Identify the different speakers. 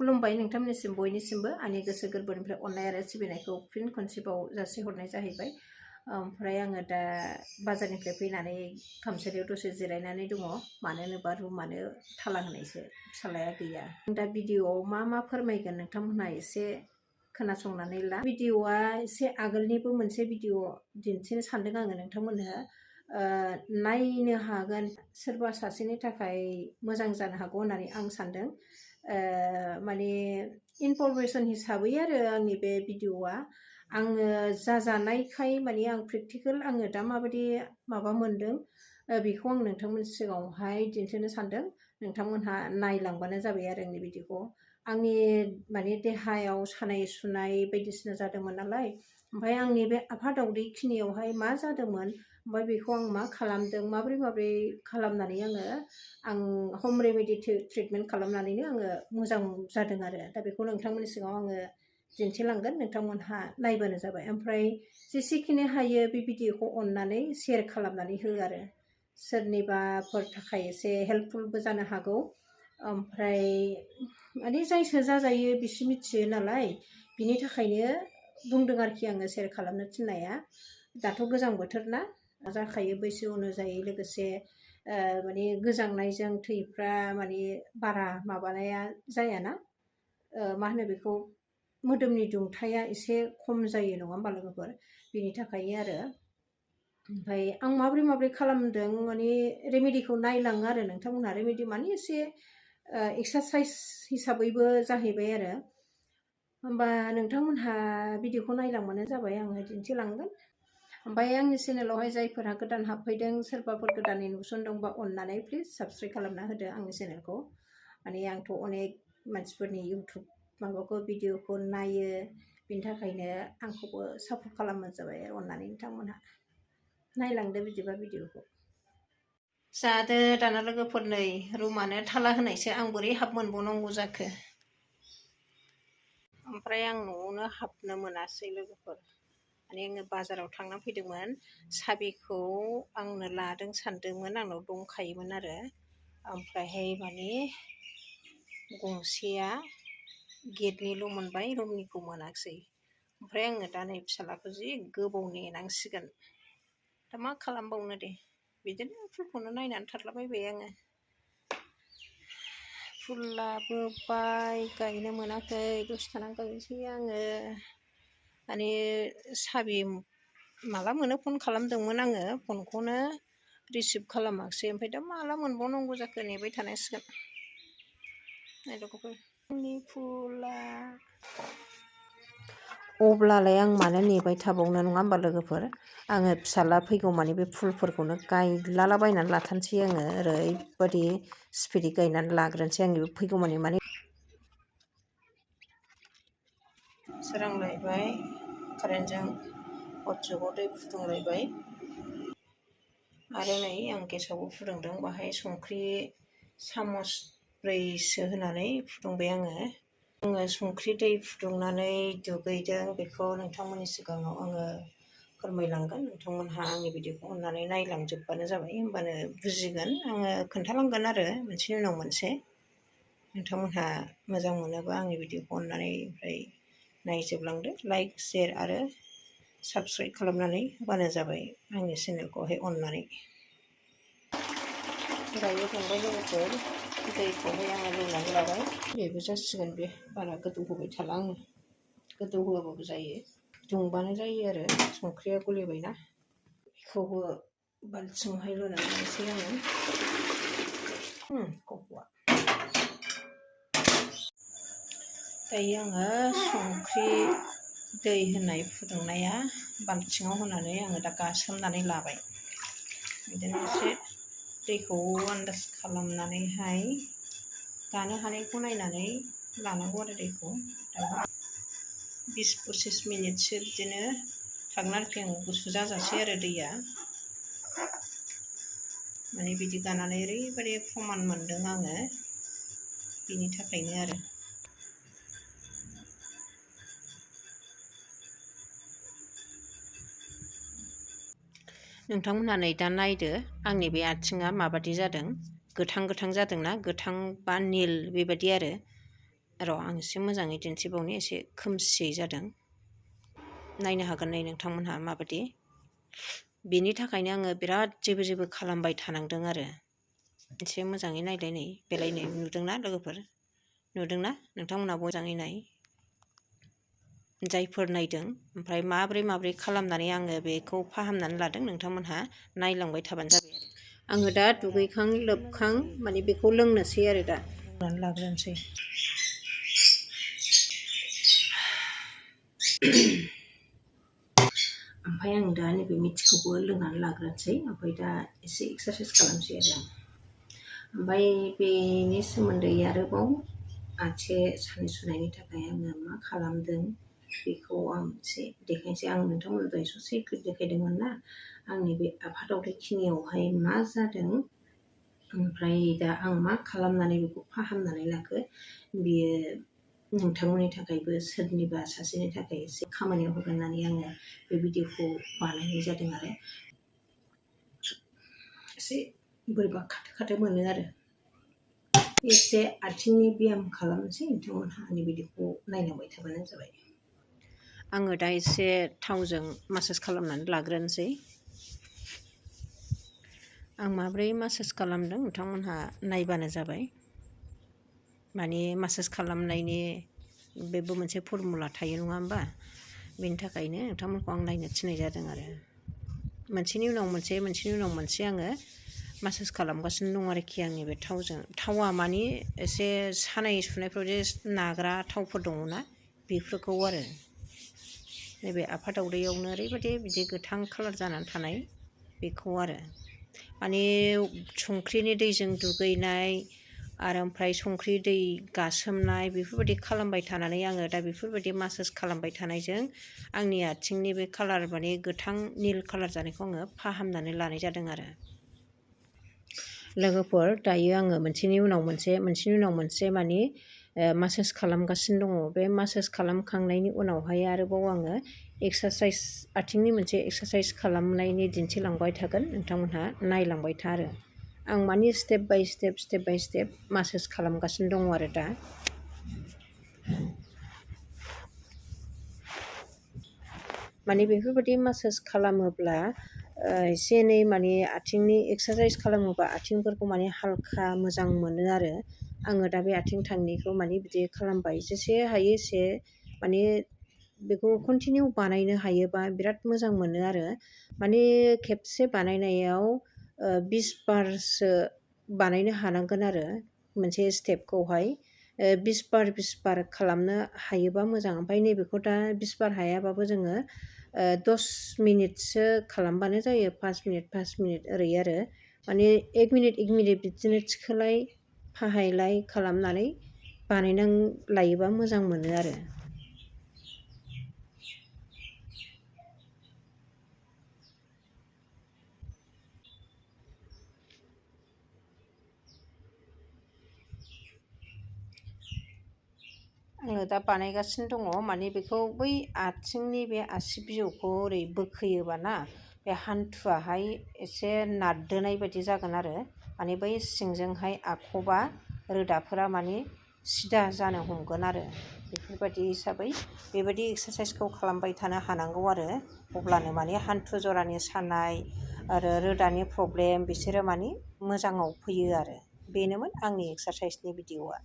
Speaker 1: खुलुमबाय नोंथांमोननिसिम बयनिसिमबो आंनि गोसो गोरबोनिफ्राय अननाय आरो सिबिनायखौ फिन खनसेबाव जासिहरनाय जाहैबाय। ओमफ्राय आङो दा बाजारनिफ्राय फैनानै खामसालियाव दसे जिरायनानै दङ। मानो होनोबा रुमानो थाला होनायसो, फिसालाया गैया। दा भिडिअआव मा फोरमायगोन नोंथांमोनहा एसे खोनासंनानै ला। भिडिअआ एसे आगोलनिबो मोनसे भिडिअ दिन्थिनो सानदों आङो नोंथांमोननो। नायनो हागोन, सोरबा सासेनि थाखाय मोजां जानो हागौ होननानै आं सानदों। माने इनफरमेसन हिसाबै आरो आंनि बे भिडिअआ आङो जाजानायखाय माने आं प्रेक्टिकेल आङो दा माबायदि माबा मोनदों बेखौ आं नोंथांमोननि सिगाङावहाय दिन्थिनो सानदों। नोंथांमोनहा नायलांबानो जाबाय आरो आंनि भिडिअखौ। आंनि माने देहायाव सानाय सुनाय बायदिसिना जादोंमोन नालाय, ओमफ्राय आंनि बे आफादावदै खिनियावहाय मा जादोंमोन, ओमफ्राय बेखौ आं मा खालामदों, माब्रै खालामनानै आं हम रेमेडि ट्रिटमेन्ट खालामनानैनो आङो मोजां जादों आरो। दा बेखौ नोंथांमोननि सिगाङाव आङो दिन्थिलांगोन, नोंथांमोनहा नायबानो जाबाय। ओमफ्राय जेसेखिनि हायो बे भिडिअखौ अननानै शेयार खालामनानै हो आरो, सोरनिबाफोर थाखाय एसे हेल्पफुलबो जानो हागौ। ओमफ्राय माने जायसो जाजायो बिसो मिथियो नालाय, बिनि थाखायनो बुंदों आरोखि आङो शेयार खालामनो थिननाया। दाथ' गोजां बोथोर ना, जाखायो बैसो अनुजायै लोगोसे माने गोजांनायजों थैफ्रा माने बारा माबानाया जायाना, मा होनो बेखौ, मोदोमनि दुंथाया एसे खम जायो नङा होमबा लोगोफोर, बेनि थाखायनो आरो। ओमफ्राय आं माब्रै खालामदों माने रेमेडिखौ नायलाङो आरो नोंथांमोनहा। रेमेडि माने एसे एक्सारसाइस हिसाबैबो जाहैबाय आरो। होमबा नोंथांमोनहा भिडिअखौ नायलांबानो जाबाय, आङो दिन्थिलांगोन। ओमफ्राय आंनि चेनेलावहाय जायफोरा गोदान हाबफैदों, सोरबाफोर गोदानै नुसनदोंबा अननानै प्लिज साबस्क्राइब खालामना होदो आंनि चेनेलखौ। माने आंथ' अनेक मानसिफोरनि इउटुब माबाखौ भिडिअखौ नायो, बिनि थाखायनो आंखौबो सापर्ट खालामबानो जाबाय अननानै नोंथांमोनहा। नायलांदो बिदिबा भिडिअखौ। जादो दाना लोगोफोर, नै रुमानो थाला होनायसो, आं बोरै हाब मोनबावनांगौ जाखो। ओमफ्राय आं न'आवनो हाबनो मोनासै लोगोफोर। माने आङो बाजाराव थांनानै फैदोंमोन, साबिखौ आंनो लादों सानदोंमोन, आंनाव दंखायोमोन आरो। ओमफ्रायहाय माने गंसेया गेटनिल' मोनबाय, रुमनिखौ मोनाखिसै। ओमफ्राय आङो दा नै फिसालाखौ जि गोबाव नेनांसिगोन। दा मा खालामबावनो दे, बिदिनो फुलखौनो नायनानै थारलाबायबाय आङो। फुलाबो गायनो मोनाखै, दसे थानानै गायनोसै आङो। माने साबि माला मोनो फन खालामदोंमोन आङो, फनखौनो रिसिभ खालामाखिसै। ओमफ्राय दा माला मोनबावनांगौ जाखो, नेबाय थानांसिगोन। आंनि फुला अब्लालाय आं मानो नेबाय थाबावनो, नङा होमबा लोगोफोर। आङो फिसाला फैगौ माने बे फुलफोरखौनो गायलाबायनानै लाथारनोसै आङो। ओरैबायदि स्पिडै गायनानै लाग्रोनोसै आङो फैगौ माने सोरांलायबाय, कारेन्टजों हटजुगाव दै फुदुंलायबाय। आरो नै आं गेसावबो फुदुंदों, बाहाय संख्रि चामचब्रैसो होनानै फुदुंबाय आङो। संख्रि दै फुदुंनानै दुगैदों, बेखौ नोंथांमोननि सिगाङाव आङो फोरमायलांगोन। नोंथांमोनहा आंनि भिडिअखौ अननानै नायलांजोबबानो जाबाय, होमबानो बुजिगोन। आङो खोन्थालांगोन आरो मोनसेनि उनाव मोनसे। नोंथांमोनहा मोजां मोनोबा आंनि भिडिअखौ अननानै ओमफ्राय नायजोबलांदो। लाइक, शेयार आरो साबस्क्राइब खालामनानै होबानो जाबाय आंनि चेनेलखौहाय अननानै। दायो दुंबाय लोगोफोर, दैखौहाय आङो लुनानै लाबाय। बेबो जासिगोन, बे बारा गोदौ होबाय थाला आङो, गोदौ होआबाबो जायो, दुंबानो जायो आरो। संख्रिया गलिबायना, बेखौबो बाल्थिङावहाय लुनानै लानोसै आङो। गब'आ दायो आङो संख्रि दै होनाय फुदुंनाया बाल्थिङाव होनानै आङो दा गासोमनानै लाबाय। बिदिनो एसे दैखौ आन्दाज खालामनानैहाय गानो हानायखौ नायनानै लानांगौ आरो दैखौ। 20-25 मिनिटसो बिदिनो थागोन आरोखि आं, गुसु जाजासै आरो दैया। माने बिदि गानानै ओरैबायदि प्रमान मोनदों आङो, बिनि थाखायनो आरो। नोंथांमोनहा नै दा नायदो, आंनि बे आथिङा माबादि जादों, गोथां जादोंना, गोथां बा निल बेबायदि आरो। र' आं एसे मोजाङै दिन्थिबावनि एसे खोमसियै जादों नायनो हागोन नै नोंथांमोनहा माबायदि बेनि थाखायनो आङो बिराद जेबो खालामबाय थानांदों आरो एसे मोजाङै नायलाय नै बेलाय नै नुदोंना लोगोफोर नुदोंना नोंथांमोनहा मोजाङै नाय जायफोर नायदों ओमफ्राय माब्रै खालामनानै आङो बेखौ फाहामनानै लादों नोंथांमोनहा नायलांबाय थाबानो जाबाय आरो आङो दा दुगैखां लोबखां माने बेखौ लोंनोसै आरो दा लोंनानै लाग्रोनोसै ओमफ्राय आं दा नैबे मिथिखौबो लोंनानै लाग्रोनोसै ओमफ्राय दा एसे एक्सारसाइस खालामसै आरो ओमफ्राय बेनि सोमोन्दै आरोबाव आथिं सानाय सुनायनि थाखाय आङो मा खालामदों बेखौ आं एसे देखायनोसै आं नोंथांमोननो दहाय ससे देखायदोंमोन ना आंनि बे आफादावदैखिनियावहाय मा जादों ओमफ्राय दा आं मा खालामनानै बेखौ फाहामनानै लाखो बियो नोंथांमोननि थाखायबो सोरनिबा सासेनि थाखाय एसे खामानियाव होगोन होननानै आङो बे भिडिअखौ बानायनाय जादों आरो एसे बोरैबा खाथो मोनो आरो एसे आथिंनि ब्याम खालामनोसै नोंथांमोनहा आंनि भिडिअखौ नायलांबाय थाबानो जाबाय आङो दा एसे थावजों मासाज खालामनानै लाग्रोनोसै आं माब्रै मासाज खालामदों नोंथांमोनहा नायबानो जाबाय माने मासाज खालामनायनि बेबो मोनसे फर्मुला थायो नङा होमबा बेनि थाखायनो नोंथांमोनखौ आं नायनो थिननाय जादों आरो मोनसेनि उनाव मोनसे आङो मासाज खालामगासिनो दं आरोखि आंनि बे थावा माने एसे सानाय सुनायफ्राव जे नाग्रा थावफोर दङ ना बेफोरखौ आरो नैबे आफादावदैयावनो ओरैबायदि बिदि गोथां कालार जानानै थानाय बेखौ आरो माने संख्रिनि दैजों दुगैनाय आरो ओमफ्राय संख्रि दै गासोमनाय बेफोरबायदि खालामबाय थानानै आङो दा बेफोरबायदि मासाज खालामबाय थानायजों आंनि आथिंनि बे कालार माने गोथां निल कालार जानायखौ आङो फाहामनानै लानाय जादों आरो लोगोफोर दायो आङो मोनसेनि उनाव मोनसे माने मासाज खालामगासिनो दङ बे मासाज खालामखांनायनि उनावहाय आरोबाव आङो एक्सारसाइस आथिंनि मोनसे एक्सारसाइस खालामनायनि दिन्थिलांबाय थागोन नोंथांमोनहा नायलांबाय था आरो आं माने स्टेप बाय स्टेप मासाज खालामगासिनो दङ आरो दा माने बेफोरबायदि मासाज खालामोब्ला एसे एनै माने आथिंनि एक्सारसाइस खालामोबा आथिंफोरखौ माने हालखा मोजां मोनो आरो आङो दा बे आथिं थांनायखौ माने बिदि खालामबाय जेसे हायो एसे माने बेखौ कन्टिनिउ बानायनो हायोबा बिराद मोजां मोनो आरो माने खेबसे बानायनायाव 20 बारसो बानायनो हानांगोन आरो मोनसे स्टेपखौहाय 20 बार खालामनो हायोबा मोजां ओमफ्राय नैबेखौ दा 20 बार हायाबाबो जोङो 10 मिनिटसो खालामबानो जायो 5 मिनिट ओरै आरो माने 1 मिनिट बिदिनो थिखोलाय फाहायलाय खालामनानै बानायनानै लायोबा मोजां मोनो आरो आङो दा बानायगासिनो दङ माने बेखौ बै आथिंनि बे आसि बिजौखौ ओरै बोखोयोबा ना बे हान्थुआहाय एसे नारदोनाय बायदि जागोन आरो माने बै सिंजोंहाय आखबा रोदाफोरा माने सिदा जानो हमगोन आरो बेफोरबायदि हिसाबै बेबायदि एक्सारसाइसखौ खालामबाय थानो हानांगौ आरो अब्लानो माने हान्थु जरानि सानाय आरो रोदानि प्रब्लेम बिसोरो माने मोजाङाव फैयो आरो बेनोमोन आंनि एक्सारसाइसनि भिडिअ'आ